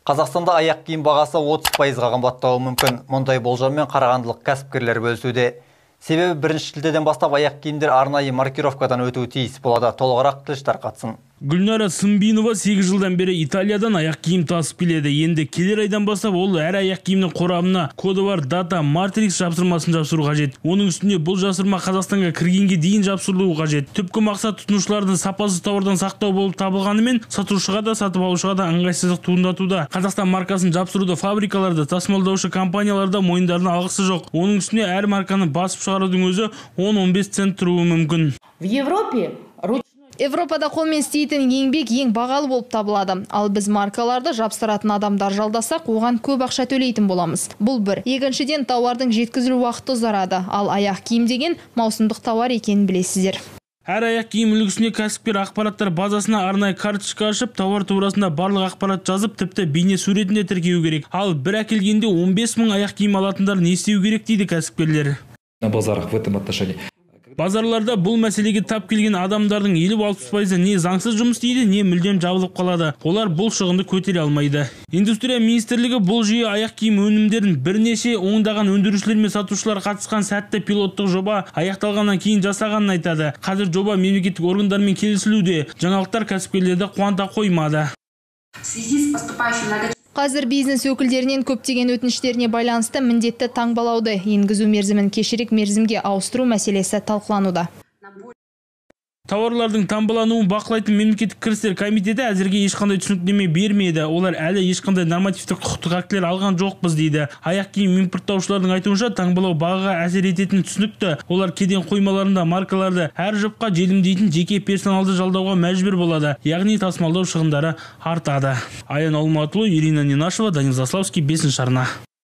Қазақстанда аяқ киім бағасы 30%-ға қымбаттауы мүмкін. Мұндай болжаммен қарағандылық кәсіпкерлер бөлісуде. Себебі бірінші шілдеден бастап аяқ киімдер арнайы маркировкадан өтуі тиіс болады. Толығырақ тілші тарқатсын. Гүлнара Сымбинова 8 жылдан бері Италиядан аяқ киім тасып келеді. Енді келер айдан бастап ол әр аяқ киімнің қорабына коды бар дата матрикс жапсырмасын жапсыру қажет. Оның үстіне бұл жапсырма Қазақстанға кіргенге дейін жапсырылуы қажет. Түпкі мақсат тұтынушыларды сапасыз тауардан сақтау болып табылғанымен, сатушыға да, сатып алушыға да ыңғайсыздық туындатуда. Қазақстан маркасын жапсыруды фабрикаларда, тасымалдаушы компанияларда мойындарына алғысы жоқ. Оның үстіне әр марканы басып шығарудың өзі 10-15 цент тұруы мүмкін. В Европе Европада қолмен істейтін еңбек ең бағалы болып табылады. Ал біз маркаларды жапсыратын адамдар жалдасақ, оған көп ақша төлейтін боламыз. Бұл бір. Екіншіден, тауардың жеткізілу уақыты ұзарады. Ал аяқ киім деген маусымдық тауар екенін білесіздер. Әр аяқ киім үлгісіне кәсіпкер ақпараттар базасына арнайы карточка ашып, тауар турасында барлық ақпарат жазып, тіпті бейне суретін де тіркеу керек. Ал бір әкелгенде 15 мың аяқ киім алатындар не істеу керек дейді кәсіпкерлер. На базарах в этом отношении. Базарларда бұл мәселеге тап келген адамдардың 50-60%-ы не заңсыз жұмыс істейді, не мүлдем жабылып қалады. Олар бұл шығынды көтере алмайды. Индустрия министрлігі бұл жүйе аяқ киім өнімдерін бірнеше ондаған өндірушілер мен сатушылар қатысқан сәтті пилоттық жоба аяқталғаннан кейін жасағанын айтады. Қазір жоба мемлекеттік органдармен келісілуде. Жаңалықтар кәсіпкерлерді қуанта қоймады. В связи с поступающим Қазір бизнес өкілдерінен көптеген өтініштеріне байланысты міндетті таңбалауды енгізу мерзімін кешірек мерзімге ауыстыру мәселесі талқылануда. Тауарлардың таңбалануын бақылайтын мемлекеттік кірістер комитеті әзірге ешқандай түсініктеме бермеді. Олар әлі ешқандай нормативтік құқықтық актілер алған жоқпыз дейді. Аяқ киім импорттаушылардың айтуынша, таңбалау бағаға әсер ететіні түсінікті. Олар кеден қоймаларында маркаларды әр жұпқа желімдейтін жеке персоналды жалдауға мәжбүр болады. Яғни тасымалдау шығындары артады. Аян Алматұлы, Ирина Нинашева, Данил Заславский, 5 арна.